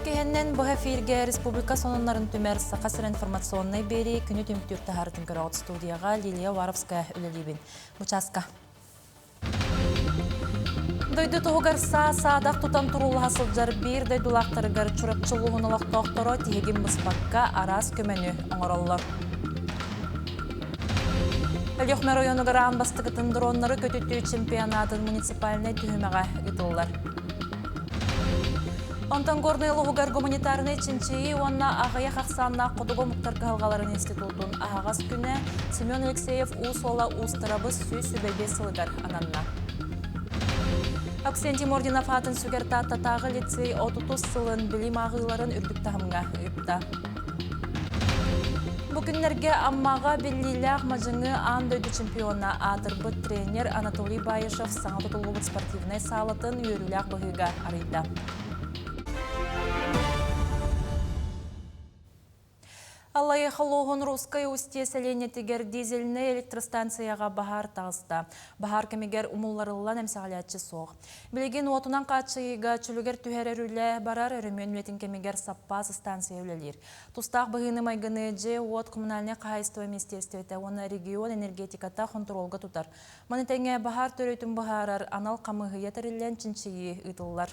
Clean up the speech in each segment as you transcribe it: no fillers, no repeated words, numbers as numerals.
Үтүө киһиннэн быһа эфиргэ республика сонуннарын түмэр Саха сирэ информационнай биэрии күнү түмүктүүр таһаарытын көрөҕүт студияҕа Лилия Уваровская үлэлиибин. Бу чааска. Дойду туһугар саа-саадах тутан туруулаһа сылдьар биир дойдулаахтарыгар Чурапчы улууһун олохтоохторо тиһигин быспакка араас көмөнү оҥороллор. Өлүөхүмэ оройуонугар аан бастакытын дроннары көтүтүү чемпионатын муниципальнай түһүмэҕэ ыытыллар. Онтон Горнай улууһугар гуманитарнай чинчийии уонна аҕыйах ахсааннаах хотугу омуктар кыһалҕаларын институтун аһаҕас күнэ Семен Алексеев Уус уола Уустарабыс 125 сылыгар ананна. Аксентий Мординов аатын сүгэр Тааттатааҕы лицей 30 сылын билим ааҕыыларын үрдүк таһымҥа ыытта. Бу күннэргэ Аммаҕа биллиилээх мадьыҥы аан дойду чемпиона аатырбыт тренер Анатолий Баишев саҥа тутуллубут спортивнай саалатын үөрүүлээх быһыыга арыйда. Аллайыаха улууһун Русское Устье сэлиэнньэтигэр дизельнэй электростанцияҕа баһаар таҕыста. Баһаар кэмигэр умулларыллан эмсэҕэлээччи суох. Билигин уотунан хааччыйыыга чөлүгэр түһэрэр үлэ барар, өрөмүөн үлэтин кэмигэр саппаас станция үлэлиир. Тустаах быһыыны-майгыны дьиэ-уот коммунальнай хаһаайыстыба министиэристибэтэ уонна регион энергетиката хонтуруолга тутар. Маны тэҥэ баһаар төрүөтүн быһаарар анал хамыыһыйа тэриллэн чинчийии ыытыллар.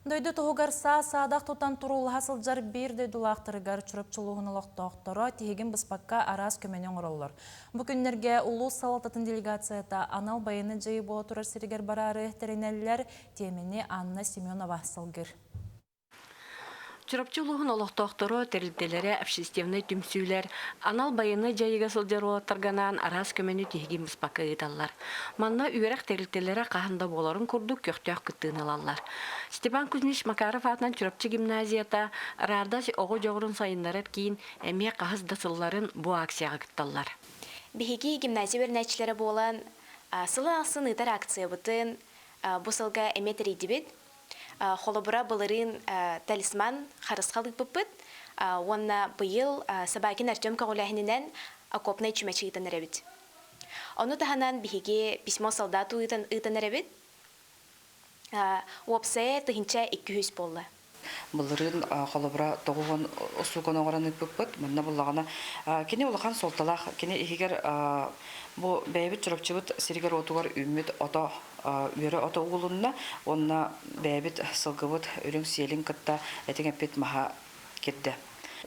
Дойду туһугар саа-саадах тутан туруулаһа сылдьар биир дойдулаахтарыгар Чурапчы улууһун олохтоохторо тиһигин быспакка араас көмөнү оҥороллор. Бу күннэргэ улуус салалтатын делегацията анал байыаннай дьайыы буола турар сиригэр бараары тэринэллэр, тиэмэни Анна Семенова салгыыр. Чурапчы улууһун олохтоохторо, тэрилтэлэрэ, общественнай түмсүүлэр анал байыаннай дьайыыга сылдьар уолаттарга анаан араас көмөнү тиһигин быспакка ыыталлар. Манна үөрэх тэрилтэлэрэ хаһан да буоларын курдук көхтөөх кыттыыны ылаллар. Степан Кузьмич Макаров аатынан Чурапчы гимназията Радость оҕо дьоҕурун сайыннарар киин эмиэ хаһыс да сылларын бу акцияҕа кытталлар. Биһиги гимназия үөрэнээччилэрэ буолан, сылы ахсын ыытар акциябытын бу сылга эмиэ тэрийдибит. Холобура, былырыын талисман харысхал ыыппыппыт уонна быйыл Собакин Артем көҕүлээһининэн окопнай чүмэчи ыытан эрэбит. Ону таһынан биһиги письмо солдату ыытан ыытан эрэбит. Уопсайа 1200 буолла. Былырыын холобура тоҕуһун устууканы оҥорон ыыппыппыт. Манна буллаҕына кини улахан суолталаах. Кини иһигэр бу бэйэбит Чурапчыбыт сиригэр-уотугар үүммүт ото үөрэ ото угулунна уонна бэйэбит сылгыбыт үрүҥ сиэлин кытта этиҥ эппит маһа кирдэ.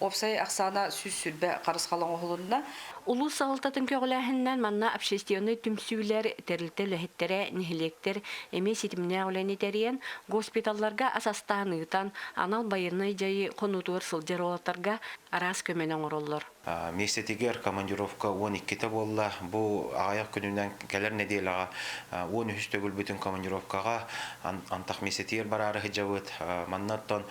Уопсай ахсаана 120 харысхал оҥоһулунна. Улуус салалтатын көҕүлээһининэн манна общественнай түмсүүлэр, тэрилтэ үлэһиттэрэ, нэһилиэктэр эмиэ ситимнээх үлэни тэрийэн, госпиталларга ас астаан ыытан, анал байыаннай дьайыы хонуутугар сылдьар уолаттарга араас көмөнү оҥороллор. Миэстэтигэр командировка 12-те буолла. Бу аҕыйах күнүнэн кэлэр нэдиэлэҕэ 13 төгүлбүтүн командировкаҕа антах миэстэтигэр бараары сылдьабыт. Манна оттон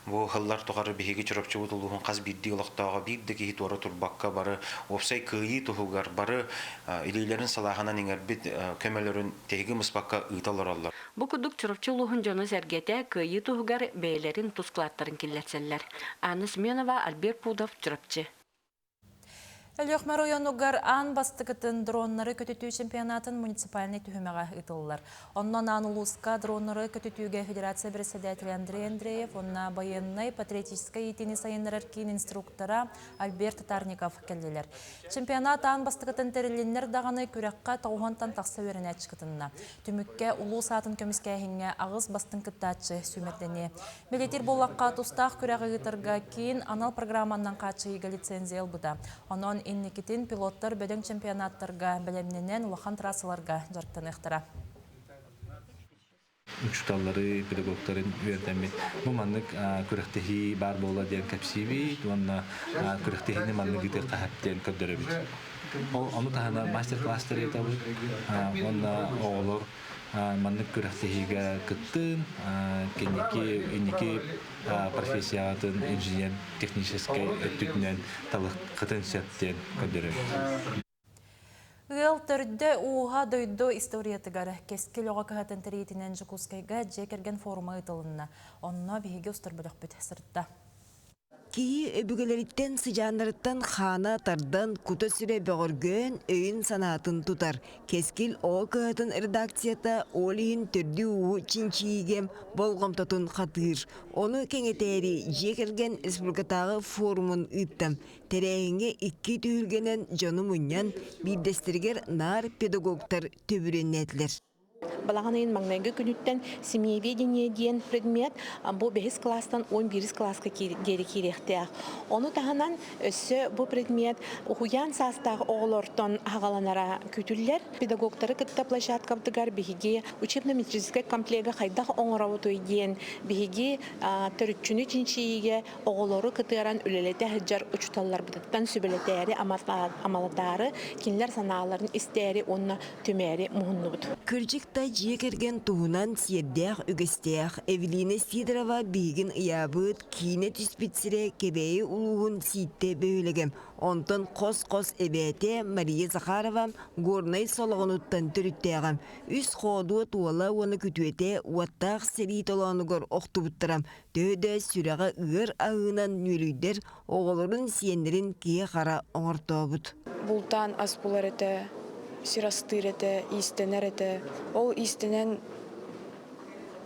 бу сыллар тухары биһиги Чурапчыбыт улууһун хас биирдии олохтооҕо биир да киһи туора турбакка бары уопсай кыайыы туһугар бары илиилэрин салааһынан иҥэрбит көмөлөрүн тиһиги мыспакка ыыта олороллор. Бу курдук Чурапчы улууһун дьоно-сэргэтэ Кыайыы туһугар бэйэлэрин тус кылааттарын киллэрсэллэр. Анна Семенова, Альберт Пудов, Чурапчы. Өлүөхүмэ оройуонугар аан бастакытын дроннары көтүтүү чемпионатын муниципальнай түһүмэҕэ ыытыллар. Онно аан улууска дроннары көтүтүүгэ федерация председателэ Андрей Андреев уонна байыаннай патриотическай иитиини сайыннарар киин инструктора Альберт Татарников кэллилэр. Чемпионат аан бастакытын тэрилиннэр даҕаны күрэххэ тоҕуһуонтан тахса үөрэнээччи кытынна. Түмүккэ улуус аатын көмүскээһиҥҥэ аҕыс бастыҥ кыттааччы сүүмэрдэниэ. Бэлиэтиир буоллахха, тустаах күрэҕи ыытарга киин анал программанан хааччыйыыга лицензия ылбыта. Онон инникитин пилоттар бөдөҥ чемпионаттарга бэлэмнэнэн улахан трассаларга дьарыктаныахтара. Учууталлары, педагогтарын үөрдэммит. Бу маннык күрэхтэһии баар буола диэн кэпсиибит уонна күрэхтэһиини маннык ыытыахха сөп диэн көрдөрөбүт. Ол ону таһынан мастер-класстары ыытабыт уонна оҕолор маннык күрэхтэһиигэ кыттын, кэнники инники профессиятын инженер техническэй өттүтүнэн талыаххытын сөп диэн көрдөрөбүт. Ыал төрдө ууһа дойду историятыгар Кэскил оҕо кыһатын тэрийиитинэн Дьокуускайга дьиэ кэргэн форума ыытылынна. Онно биһиги устар бөлөхпүт сырытта. Киһи өбүгэлэриттэн сыдьааннарыттан хаана тардан, кута-сүрэ бөҕөргөөн, өйүн-санаатын тутар. Кэскил оҕо кыһатын редакцията ол иһин төрдү-ууһу чинчийиигэ болҕомтотун хатыыр. Ону кэҥэтээри дьиэ кэргэн республикатааҕы форумун ыытта. Тэрээһиҥҥэ икки түһүлгэнэн дьону мунньан, биирдэстэригэр наар педагогтар төбүрүөннээтилэр. Балаҕан ыйын маҥнайгы күнүттэн семьеведение диэн предмет бу бэһис кылаастан 11 кылааска диэри киириэхтээх. Ону таһынан өссө бу предмет уһуйаан саастаах оҕолортон аҕаланара күүтүллэр. Педагогтары кытта площадкабытыгар биһиги учебно-методическай комплега хайдах оҥоробутуй диэн биһиги төрүччүнү чинчийиигэ оҕолору кытыаран үлэлэтэ сылдьар учууталларбытыттан сүбэлэтээри, амалатаары, кинилэр санааларын истээри уонна түмээри муһуннубут. Кырдьык да дьиэ кэргэн туһунан сиэрдээх үгэстээх Эвелина Сидорова биһигин ыйаабыт киинэ түспүт сирэ Кэбээйи улууһун Сииттэ бөһүөлэгэ. Онтон хос-хос эбээтэ Мария Захарова Горнай Солоҕонуттан төрүттээҕэ. Үс хоодуот уола уонна күтүөтэ уоттаах сэрии толоонугар охтубуттара. Төһө да сүрэҕэ ыар аһыынан нүөлүйдэр оҕолорун, сиэннэрин киһи-хара оҥортообут. Бултаан ас булар этэ, сир астыыр этэ, иистэнэр этэ. Ол иистэнэн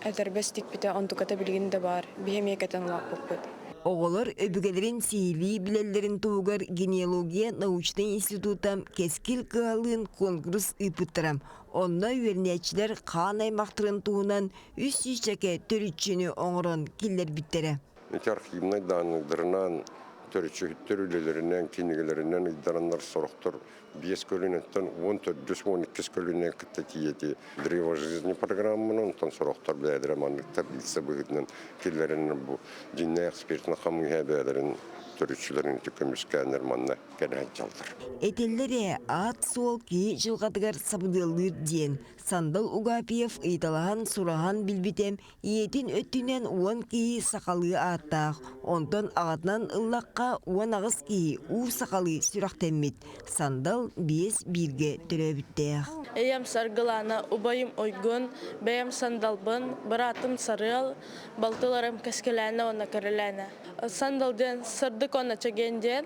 этэрбэс тикпитэ, онтуката билигин да баар. Биһи эмиэ кэтэн улааппыппыт. Оҕолор өбүгэлэрин сиһилии билэллэрин туһугар генеалогия научнай института Кэскил кыһалыын куонкурус ыыппыттара. Онно үөрэнээччилэр хаан аймахтарын туһунан үс сүүсчэкэ төрүччүнү оҥорон киллэрбиттэрэ. Ити архивнай дааннайдарынан, төрүччүһүттэр үлэлэринэн, кинигэлэринэн ыйдараннар сорохтор биэс көлүөнэттэн уон төрдүс, уон иккис көлүөнэ кытта тиийэти Древо жизни программанан, онтон сорохтор бэйэлэрэ маннык таблица быһыытынан киллэрэннэр бу дьиҥнээх экспертнэй хамыыһа бэйэлэрин төрүччүлэрин көмүскээннэр манна кэлэ сылдьаллар. Этиллэр ээ, аат-суол киһи дьылҕатыгар сабыдыаллыыр диэн. Сандал Угапьев ыйыталаһан, сураһан билбитэ, Ийэтин өттүнэн уон киһи сахалыы ааттаах, онтон аҕатынан ыллахха 18 киһи уу сахалыы сүрэхтэммит. Сандал биэс бииргэ төрөөбүттээх. Ийэм Саргылаана, убайым Уйгун, бэйэм Сандалбын, быраатым Сарыал, балтыларым Кэскилээнэ уонна Кэрэлээнэ. Сандал диэн сырдык уонна чэгиэн диэн.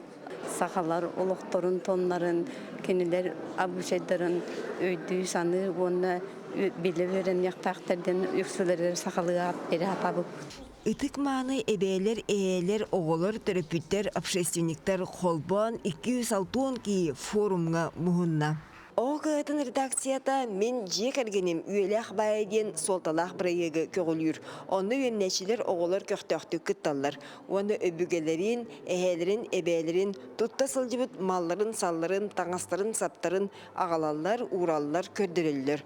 Сахалар олохторун тоннарын, кинилэр обычайдарын өйдүү-саныы уонна билэ үөрэниэхтээхтэр диэн үксүлэригэр сахалыы аат эрэ сатаабыппыт. Ытык-мааны эбээлэр, эһээлэр, оҕолор, төрөппүттэр, общественниктар холбоон 260 киһи форумҥа муһунна. Оҕо кыһатын редакцията Мин дьиэ кэргэним үйэлээх баайа диэн суолталаах бырайыагы көҕүлүүр. Онно үөрэнээччилэр оҕолор көхтөөхтүк кытталлар. Уонна өбүгэлэрин, эһээлэрин, эбээлэрин тутта сылдьыбыт малларын-салларын, таҥастарын-саптарын аҕалаллар, уураллар, көрдөрөллөр.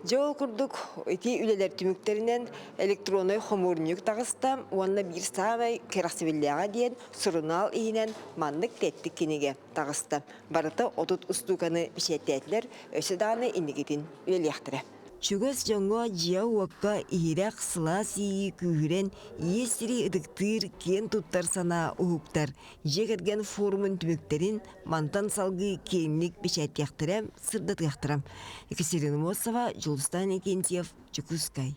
Дьэ ол курдук ити үлэлэр түмүктэринэн электроннай хомуурунньук таҕыста уонна биир саамай кэрэхсэбиллээҕэ диэн сурунаал иһинэн маннык тэттик кинигэ таҕыста. Барыта 30 устууканы бэчээттээтилэр, өссө даҕаны инникитин үлэлиэхтэрэ. Чугас дьоҥҥо дьиэ-уокка иһирэх сылаас иэйии күүһүрэн, ийэ сири ытыктыыр, киэн туттар санаа уһуктар. Дьиэ кэргэн форумун түмүктэрин мантан салгыы киэҥник бэчээттиэхтэрэ, сырдатыахтара. Екатерина Мосова, Дьулустан Иннокентьев, Дьокуускай.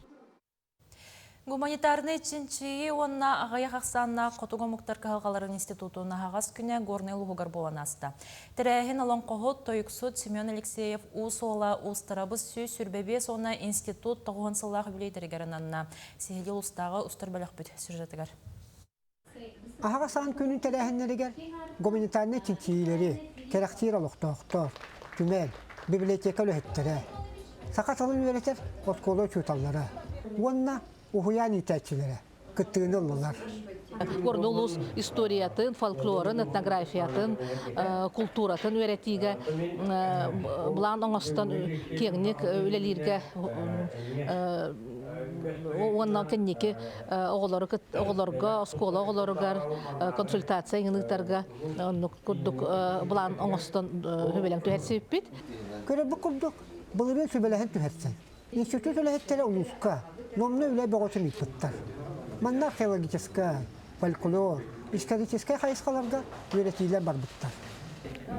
Гуманитарнай чинчийии уонна аҕыйах ахсааннаах хотугу омуктар кыһалҕаларын институтун аһаҕас күнэ Горнай улууһугар буолан ааста. Тэрээһин олоҥхоһут, тойуксут Семен Алексеев Уус уола Уустарабыс 125 уонна институт тоҕуһун сыллаах үбүлүөйдэригэр ананна. Сиһилии улуустааҕы устар бөлөхпүт сюжетыгар. Аһаҕас аан күнүн тэрээһиннэригэр гуманитарнай чинчийиилэри кэрэхсиир олохтоохтор, түмэл, библиотека үлэһиттэрэ, саха тылын үөрэтэр оскуола учууталлара уонна уһуйаан иитээччилэрэ кыттыыны ыллылар. Горный улуус историятын, фольклорун, этнографиятын, култууратын үөрэтиигэ былаан оҥостон киэҥник үлэлииргэ уонна кэнники оҕолору оҕолорго оскуола оҕолоругар консультация ыытарга оннук курдук былаан оҥостон сүбэлэҥ түһэрсибиппит. Көрөрбүт курдук, былырыын сүбэлэһэн түһэрсэн. Институт үлэһиттэрэ улууска номнуо үлэ бөҕөтүн ыыппыттар. Манна археологическай, фольклор, историческай хайысхаларга үөрэтиилэр барбыттар.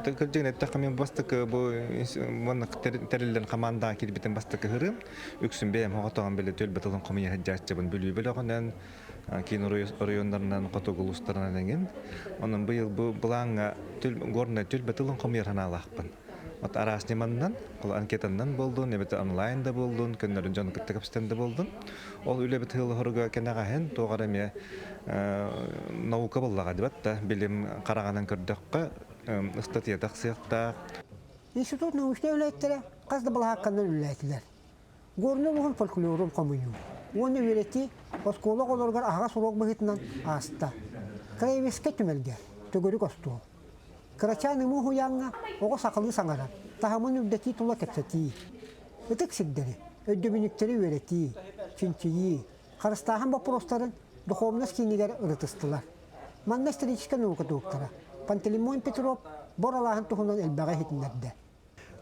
Кырдьыгын эттэххэ, мен бастакы бу маннык тэриллэн хамаандаҕа киирбитим бастакы ыһырым. Үксүн бэйэм оҕотоҕун били түөлбэ тылын хомуйа сылдьааччыбын Бүлүү бөлөҕүнэн. Киин оройуоннарынан, хотугу улуустарынан эҥин. Онон быйыл бу былааҥҥа Горнай түөлбэ тылын хомуйар санаалаахпын. От араас ньыманнан, ол анкетаннан буоллун, эбэтэр онлайн да буоллун, көннөрү дьону кытта кэпсэтэн да буоллун. Ол үлэбит ыһыллыһарга кэнэҕэһин туох эрэ эмиэ наука буоллаҕа дибат да, билим хараҕынан көрдөххө, ыстатыйа тахсыахтаах. Институт научнай үлэһиттэрэ хас да балаһаакканан үлэлээтилэр. Горнай улууһун фольклорун хомуйуу уонна үөрэтии оскуола оҕолоругар аһаҕас уруок быһыытынан ааста. Краеведскай түмэлгэ төгүрүк остуол. Кырачаан ымыы уһуйааҥҥа оҕо сахалыы саҥарар, таһымын үрдэтии тула кэпсэтии. Ытык сирдэри, өйдөбүнньүктэри үөрэтии, чинчийии, харыстааһын боппуруостарын духовность киинигэр ырытыстылар. Манна историческай наука доктора Пантелеймон Петров бор алааһын туһунан элбэҕи иһитиннэрдэ.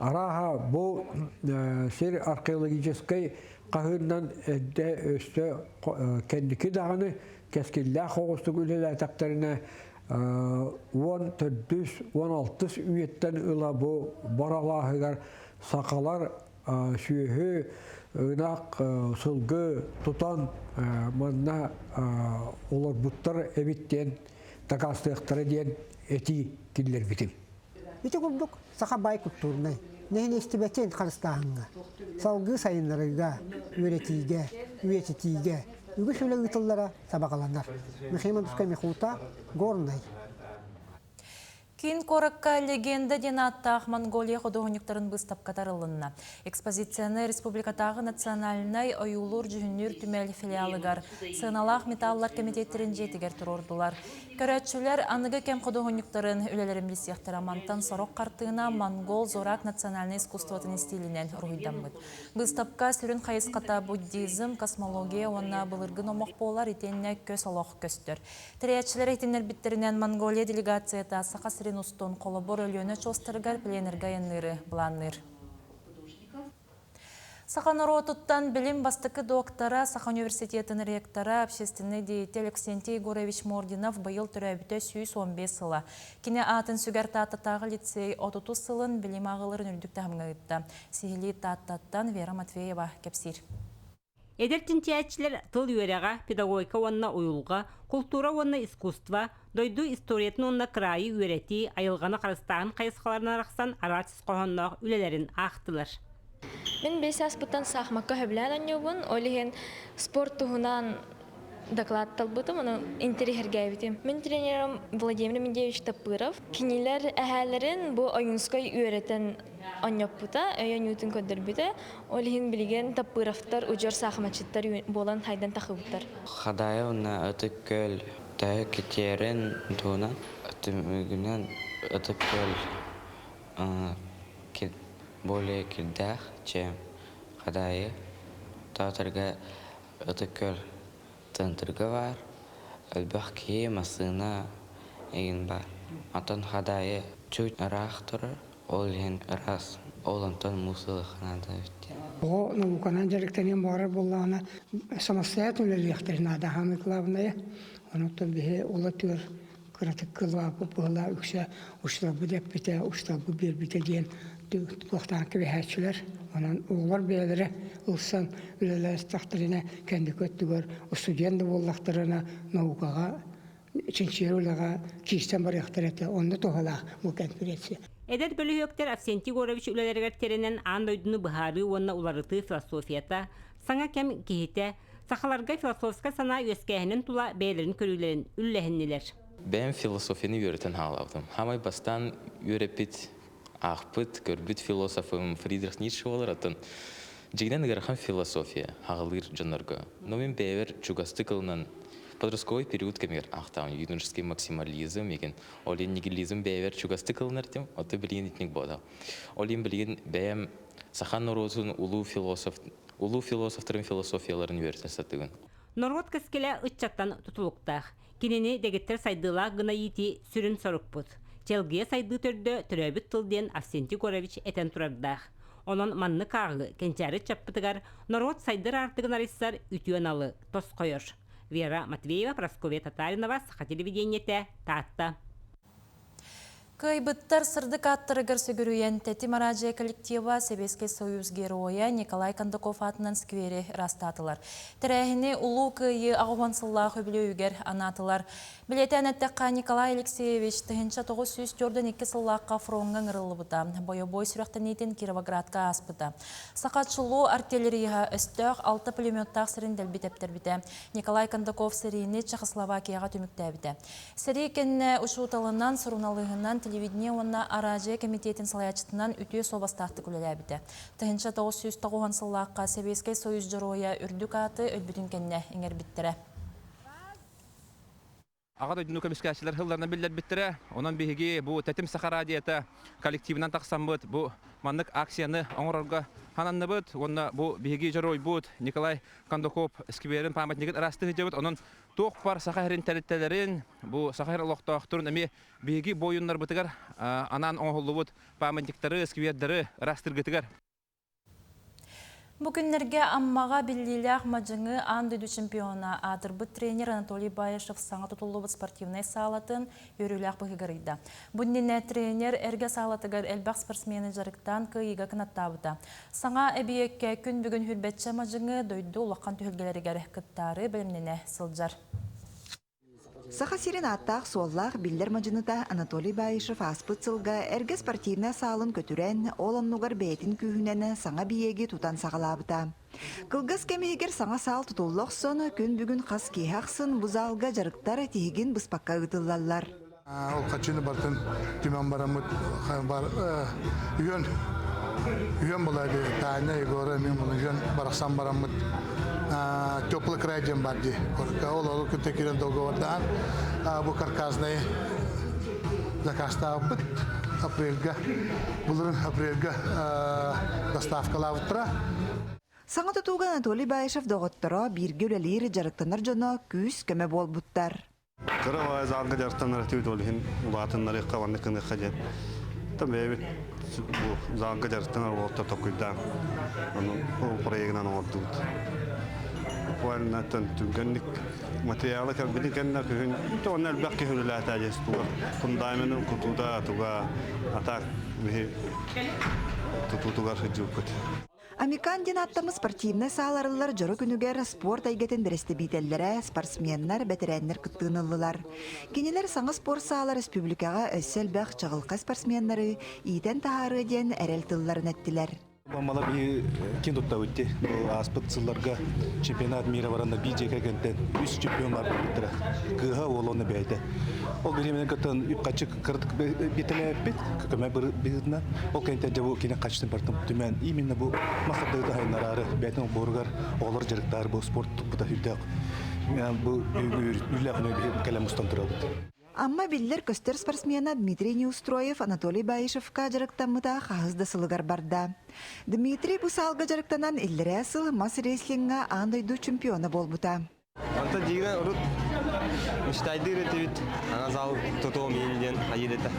Арааһа бу сир археологическай хаһыырынан эрдэ өссө кэнники даҕаны кэскиллээх оҕустук үлэлээтэхтэринэ 14-үс, 16-ыс үйэттэн ыла бу бор алааһыгар сахалар сүөһү, ынах, сылгы тутан манна олорбуттар эбит диэн дакаастыахтара диэн этии киллэрбитим. Ити курдук саха баай культурнай нэһилиэстибэтин харыстааһыҥҥа, салгыы сайыннарыыга, үөрэтиигэ, үйэтитиигэ үгүс үлэ ыытыллара сабаҕаланар. Михаил Мандускай Михута, Горнай. Киин куоракка «Легенда» диэн ааттаах Монголия худуоһунньуктарын быыстапката арыллынна. Экспозицияны республикатааҕы национальнай ойуулуур-дьүһүннүүр түмэл филиалыгар сыаналаах металлар кэмитиэттэрин дьиэтигэр туруордулар. Көрөөччүлэр аныгы кэм худуоһунньуктарын үлэлэрин билсиэхтэрэ. Мантан сорох хартыына монгол Зорак национальнай искусствотын истиилинэн уруһуйдаммыт. Быыстапка сүрүн хайысхата буддизм, космология уонна былыргы номох буолар итиэннэ көс олох көстөр. Тэрийээччилэр иһитиннэрбиттэринэн Монголия делегацията Саха сирин устун холобур Өлүөнэ очуостарыгар пленэргэ айанныыры былаанныыр. Саха норуотуттан билим бастакы доктора, Саха университетын ректора, общественный деятель Алексентий Егорович Мординов быйыл төрөөбүтэ 115 сыла. Кини аатын сүгэр Тааттатааҕы лицей 30 сылын билим ааҕыыларын үрдүк таһымҥа ыытта. Сиһилии Тааттаттан Вера Матвеева кэпсиир. Эдэр чинчийээччилэр тыл үөрэҕэ, педагогика уонна уйулҕа, култуура уонна искусство, дойду историятын уонна кыраайы үөрэтии, айылҕаны харыстааһын хайысхаларынан арахсан араас ис хоһоонноох үлэлэрин аахтылар. Мин бэс ааспыттан саахымакка сөбүлээн оонньуубун. Ол иһин спорт туһунан доклад талбытым, ону интэриэһиргээбитим. Мин тренерим Владимир Медведевич Таппыров. Кинилэр эһээлэрин бу Ойуунскай үөрэтэн оонньоппута, өй оонньуутун көрдөрбүтэ. Ол иһин билигин Таппыровтар удьуор саахыматчыттар буолан хайдан тахыбыттар. Хадаайы уонна Ытык Күөл төһө китиэрин туһунан түмүгүнэн Ытык Күөл более кирдээх, чем Хадаайы. Таатырга Ытык Күөл центрга баар, элбэх киһи, массыына игин баар. Оттон Хадаайы чуть ыраах турар, ол иһин ыраас, ол онтон муус ылыахха наада эбит диэн. Оҕо науканан дьарыктаныан баҕарар буоллаҕына, самостоятельно үлэлиэхтэрин наада, самое главное. Онон биһи ол өттүгэр кыратык кылааппыт быһыылаах үксэ учууталбыт эппитэ, учууталбыт биэрбитэ диэн туохтаан кэбиһээччилэр. Онон оҕолор бэйэлэрэ ылсан үлэлээстэхтэринэ кэнники өттүгэр студент да буоллахтарына наукаҕа чинчийэр үлэҕэ киирсэн барыахтара этэ. Онно туһалаах бу конференция. Эдэр бөлүһүөктэр Авсентий Егорович үлэлэригэр тэринэн аан дойдуну быһаарыы уонна уларытыы философията, саҥа кэм киһитэ, сахаларга философскай санаа үөскээһинин тула бэйэлэрин көрүүлэрин үллэһиннилэр. Бэйэм философияны үөрэтэн хаалабытым. Хамай бастаан үөрэппит, аахпыт, көрбүт философым Фридрих Ницше буолар, оттон дьиҥинэн ыарахан философия аҕалыыр дьоннорго. Но мин бэйэбэр чугастык ылынан подростковый период кэмигэр аахтаҕым юношеский максимализм игин ол иһин нигилизм бэйэбэр чугастык ылынар этим, оттон билигин итинник буолла. Ол иһин билигин бэйэм саха норуотун улуу философ улуу философтарын философияларын үөрэтэ сатыыбын. Норуот кэскилэ ыччаттан тутулуктаах. Кинини дэгиттэр сайдыылаах гына иитии сүрүн сорукпут. Чэлгийэ сайдыы төрдө төрөөбүт тыл диэн Авсентий Егорович этэн турардаах. Онон маннык ааҕыы кэнчээри ыччаппытыгар норуот сайдар аартыгын арыйсар үтүө аналы тосхойор. Вера Матвеева, Прасковья Татаринова, Саха телевидениетэ, Таатта. Кыайбыттар сырдык ааттарыгар сүгүрүйэн Тэтим араадьыйа коллектива Сэбиэскэй Союз Геройа Николай Кондаков аатынан сквери ыраастаатылар. Тэрээһини Улуу Кыайыы 80 сыллаах үбүлүөйүгэр анаатылар. Билиэтээн эттэххэ, Николай Алексеевич 1942 сыллаахха фроҥҥа ыҥырыллыбыта, бойобуой сүрэхтэниитин Кировоградка ааспыта. Саха чулуу артиллериһа өстөөх алта пулеметтаах сирин дэлби тэптэрбитэ. Николай Кондаков сэриини Чехословакияҕа түмүктээбитэ. Сэрии кэннэ учууталынан, суруналыыһынан, телевидение уонна араадьыйа кэмитиэтин салайааччытынан үтүө суобастаахтык үлэлээбитэ. 1990 сыллаахха Сэбиэскэй Союз Дьоруойа үрдүк ааты өлбүтүн кэннэ иҥэрбиттэрэ. Аҕа дойдуну көмүскээччилэр сылларынан биллэрбиттэрэ. Онон биһиги бу Тэтим Саха радиота коллективынан тахсаммыт бу маннык акцияны оҥорорго хананныбыт уонна бу биһиги дьоруойбут Николай Кондаков скверин памятнигын ыраастыы сылдьабыт. Онон туох бар Саха сирин тэрилтэлэрин, бу Саха сирин олохтоохторун эмиэ биһиги буойуннарбытыгар анаан оҥоһуллубут памятниктары, сквердары ыраастыыргытыгар. Бу күннэргэ Аммаҕа биллиилээх мадьыҥы аан дойду чемпиона, аатырбыт тренер Анатолий Баишев саҥа тутуллубут спортивнай саалатын үөрүүлээх быһыыга арыйда. Бу иннинэ тренер эргэ саалатыгар элбэх спортсмены дьарыктаан кыайыыга кынаттаабыта. Саҥа эбийиэккэ күн бүгүн хүрбэччэ мадьыҥы дойду улахан түһүлгэлэригэр кыттаары бэлэмнэнэ сылдьар. Саха сирин ааттаах-суоллаах биллэр мадьыныта Анатолий Баишев ааспыт сылга эргэ спортивнай саалын көтүрэн, ол оннугар бэйэтин күүһүнэн саҥа биэги тутан саҕалаабыта. Кылгас кэм иһигэр саҥа саал тутулла охсон, күн бүгүн хас киэһэ ахсын бу залга дьарыктар тиһигин быспакка ыытыллаллар. Ол хаччыны бартын түмэн бараммыт бар үйөн үйөн булады Таня Егора мен bunu үйөн барахсан бараммыт теплый край диэн бар дии ол ол күнтэ киирэн договордаан бу карказнай заказтаабыппыт апрельга былырын апрельга доставкалаабыттара. Саҥа тутууга Анатолий Баишев доҕотторо бииргэ үлэлиир дьарыктанар дьоно күүс-көмө буолбуттар. Кыра баҕайы залга дьарыктанар этибит, ол иһин улаатыннарыахха, маннык гыныахха диэн. Там бэйэбит бу залга дьарыктанар уолаттар толкуйдаан, ону ол проегынан оҥордубут. Буквально түргэнник материалы кэлбитин кэннэ күһүн онно элбэх киһи үлэлээтэ дьэ туга фундаменын кутуута туга а так биһи тутуутугар сылдьыбыппыт. Амикан диэн ааттаммыт спортивнай сааларыллар дьоро күнүгэр спорт эйгэтин бэрэстэбиитэллэрэ, спортсменнар, бэтэрээннэр кыттыыны ыллылар. Кинилэр саҥа спорт саала республикаҕа өссө элбэх чаҕылхай спортсменнары иитэн таһаарыа диэн эрэл тылларын эттилэр. Мала биһи кин туттабыт ди. Бу ааспыт сылларга чемпионат мира баранда биир дьиэ кэргэнтэн үс чемпион бар буолбуттара. Кыыһа уол уонна бэйэтэ. Ол бириэмэнэн кыттан үп-хаччы кыратык биэтэлээбиппит, көмө быһыытынан. Ол кэнниттэн дьэ бу кини хаччытын бартым түмэн именно бу мас тардыыта сайыннараары бэйэтин олбуоругар оҕолор дьарыктаары бу спорт туппута үрдээх бу үлээх кэлэн мустан турабыт. Амма биллэр-көстөр спортсмена Дмитрий Неустроев Анатолий Баишевка дьарыктаммыта хаһыс да сылыгар барда. Дмитрий бу саалга дьарыктанан иллэрээ сыл мас рестлиҥҥэ аан дойду чемпиона буолбута. Онтон дьиҥинэн урут мечтайдыыр этибит, ана зал тутуом иһин диэн хайыыр этэ.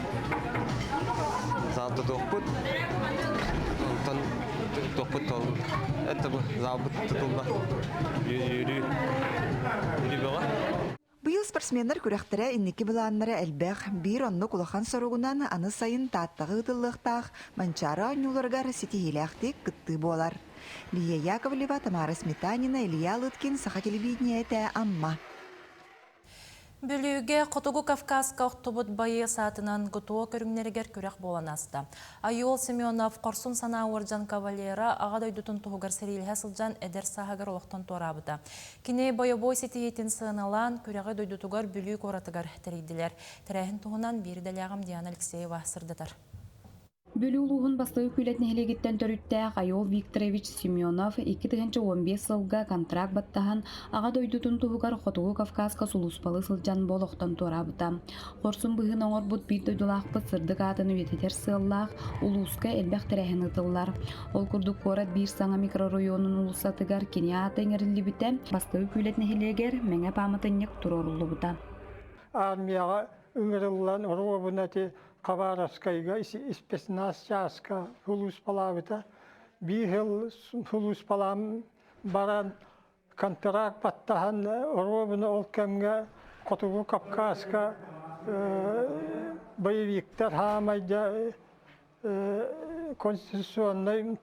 Зал тутуохпут, онтон туохпут туолбут. Это бу залбыт тутулла. Үөрүү, үөрүү бөҕө. Быйыл спортсменнар күрэхтэрэ инники былааннара элбэх. Биир оннук улахан соругунан аны сайын Тааттаҕа ыытыллыахтаах Манчаары оонньууларыгар ситиһиилээхтик кыттыы буолар. Лия Яковлева, Тамара Сметанина, Илья Лыткин, Саха телевидениетэ, Амма. Бүлүүгэ Хотугу Кавказка охтубут байыас аатынан ГТО көрүҥнэригэр күрэх буолан ааста. Айуол Семенов хорсун санаа уордьан кавалера аҕа дойдутун туһугар сэриилэһэ сылдьан эдэр сааһыгар олохтон туораабыта. Кини бойобуой ситиһиитин сыаналаан, күрэҕи дойдутугар Бүлүү куоратыгар тэрийдилэр. Тэрээһин туһунан биир идэлээҕим Диана Алексеева сырдатар. Бүлүү улууһун бастакы Күүлэт нэһилиэгиттэн төрүттээх Айол Викторович Семенов 2015 сылга контракт баттаһан, Аҕа дойдутун туһугар Хотугу Кавказка сулууспалыы сылдьан бу олохтон туораабыта. Хорсун быһыыны оҥорбут биир дойдулаахпыт сырдык аатын үйэтитэр сыаллаах улууска элбэх тэрээһин ыытыллар. Ол курдук куорат биир саҥа микрорайонун уулуссатыгар кини аата иҥэриллибитэ, Бастакы Күүлэт нэһилиэгэр Мэҥэ пааматынньык туруоруллубута. Армияҕа ыҥырыллан оруобуна ити Хабаровскайга спецназ чааска сулууспалаабыта. Биир сыл сулууспалаан баран контракт баттаһан оруобуна ол кэмҥэ Хотугу Кавказка Боевиктар хаамайда конституционнай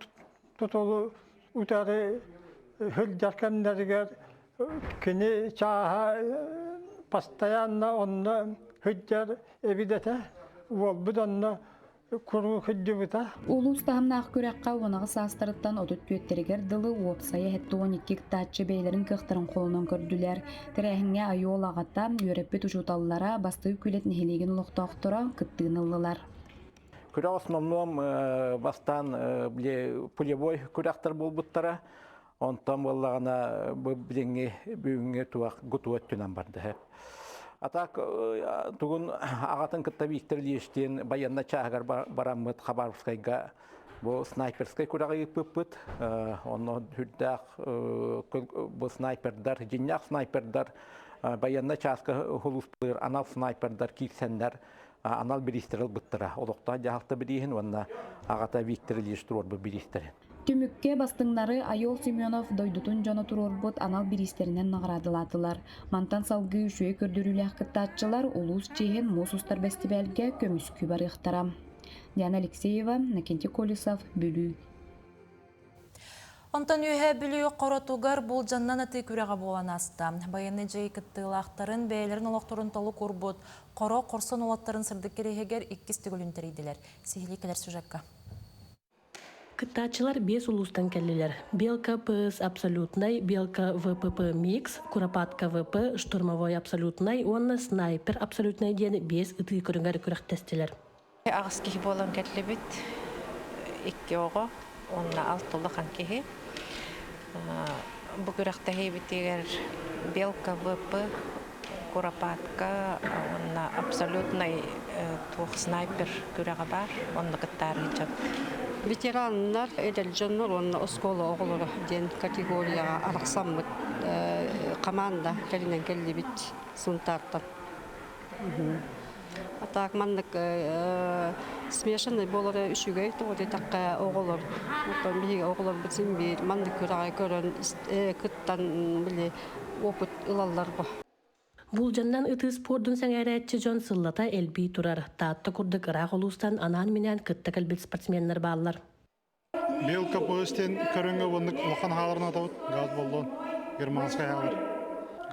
тутулу утары сылдьар кэмнэригэр кини чааһа постоянно онно сылдьар эбит этэ. Уолбут онно куруук сылдьыбыта. Улуус таһымнаах күрэххэ уонаҕы саастарыттан 34-тэригэр дылы уопсайа 72 кыттааччы бэйэлэрин кыахтарын холонон көрдүлэр. Тэрээһиҥҥэ Айуол аҕата, үөрэппит учууталлара, бастакы Күлэт нэһилиэгин олохтоохторо кыттыыны ыллылар. Күрэх основном бастаан пулевой күрэхтэр буолбуттара. Онтон буоллаҕына бу билиҥҥи бүгүҥҥү туох гуту өттүнэн барда. А так тугун аҕатын кытта Виктор Ильич диэн байыаннай чааһыгар бараммыт Хабаровскайга бу снайперскай күрэҕи ыыппыппыт. Онно үрдээх бу снайпердар, дьиннээх снайпердар байыаннай чааска хулуспалыыр анал снайпердар киирсэннэр анал бириистэр ылбыттара. Олохтоох дьаһалта бирииһин уонна аҕата Виктор Ильич туруорбут бириистэрин. Түмүккэ бастыҥнары Айол Семенов дойдутун дьоно туруорбут анал бириистэринэн наҕараадалаатылар. Мантан салгыы үчүгэй көрдөрүүлээх кыттааччылар улуус чиэһин муус устар бэстибээлгэ көмүскүү барыахтара. Диана Алексеева, Накентий Колесов, Бүлүү. Онтон Үөһээ Бүлүү хоротугар булдьаннан атыы күрэҕэ буолан ааста. Байыаннай дьайыы кыттыылаахтарын бэйэлэрин олохторун толук уурбут хоро хорсун уолаттарын сырдык кэриэһигэр иккис төгүлүн тэрийдилэр. Сиһилии кэлэр сюжекка. Кыттааччылар биэс улуустан кэллилэр. Белка ПС абсолютнай, Белка ВПП микс, Куропатка ВП, Штурмовой абсолютнай уонна Снайпер абсолютнай диэн биэс ытыы көрүҥэр күрэхтэстилэр. Аҕыс киһи буолан кэллибит. Икки оҕо уонна алта улахан киһи. Бу күрэхтэһиибитигэр Белка ВП, Куропатка уонна абсолютнай туох снайпер күрэҕэ баар. Онно кыттаары сылдьабыт. Ветераннар, эдэр дьоннор уонна оскуола оҕолоро диэн категорияҕа арахсаммыт команда кэлинэн кэллибит Сунтаартан. А так маннык смешанный буолара үчүгэй тоҕо диэтэххэ оҕолор оттон биһиги оҕолорбут син биир маннык күрэҕи көрөн кыттан били опыт ылаллар бу. Булдьаннан ытыы спордун сэҥээрээччи дьон сыллата элбии турар. Таатта курдук ыраах улуустан анаан-минээн кытта кэлбит спортсменнар бааллар. Белка поезтен көрүҥҥэ уоннык улахан хааларын атабыт газ боллон германскай хаалар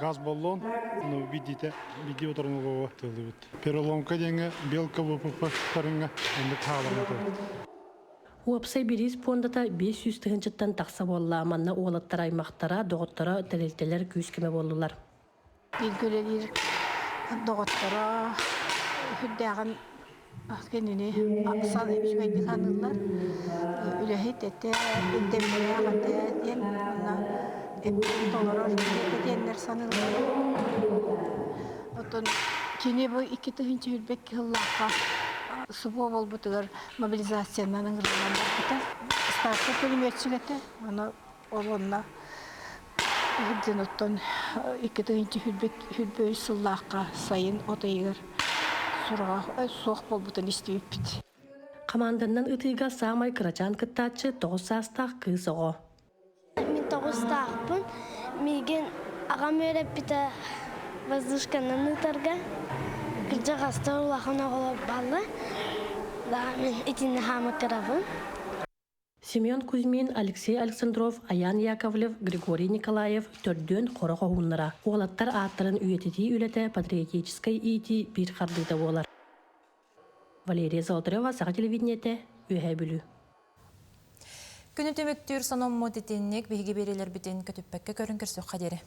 газ боллон ну видите видео утарынулуга тыллыбыт переломка диэҥҥэ белка ВПП көрүҥҥэ оннук хааларын атабыт. Уопсай бириис пуондата 500 тыһыынчаттан тахса буолла. Манна уолаттар аймахтара, доҕотторо, тэрилтэлэр күүс-көмө буоллулар. Бииргэ үлэлиир доҕотторо сүрдээҕин кинини үчүгэйдик саныыллар. Үлэһит этэ, ирдэбиллээх этэ диэн уонна эппитин толорор этэ диэннэр саныыллар. Оттон кини бу 2022 сыллаахха СВО буолбутугар мобилизациянан ыҥырыллан барбыта. Старшай пулеметчик этэ. Ону Ол онно иһирдьэн оттон 2023 сыллаахха сайын от ыйыгар сураҕа суох буолбутун истибиппит. Хамаанданнан ытыыга саамай кырачаан кыттааччы 9 саастаах кыыс оҕо. Мин тоҕустаахпын. Миигин аҕам үөрэппитэ воздушканан ыытарга. Кырдьаҕастар улахан оҕолор бааллар. Да, мин итиннэ хаама кырабын. Семен Кузьмин, Алексей Александров, Аян Яковлев, Григорий Николаев төрдүөн хоро хоһууннара. Уолаттар ааттарын үйэтитии үлэтэ патриотическай иитии биир хардыыта буолар. Валерия Золотарева, Саха телевидениетэ, Үөһээ Бүлүү. Күнү түмүктүүр сонуммут итинник биһиги биэриилэрбитин көтүппэккэ көрүн көрсүөххэ диэри.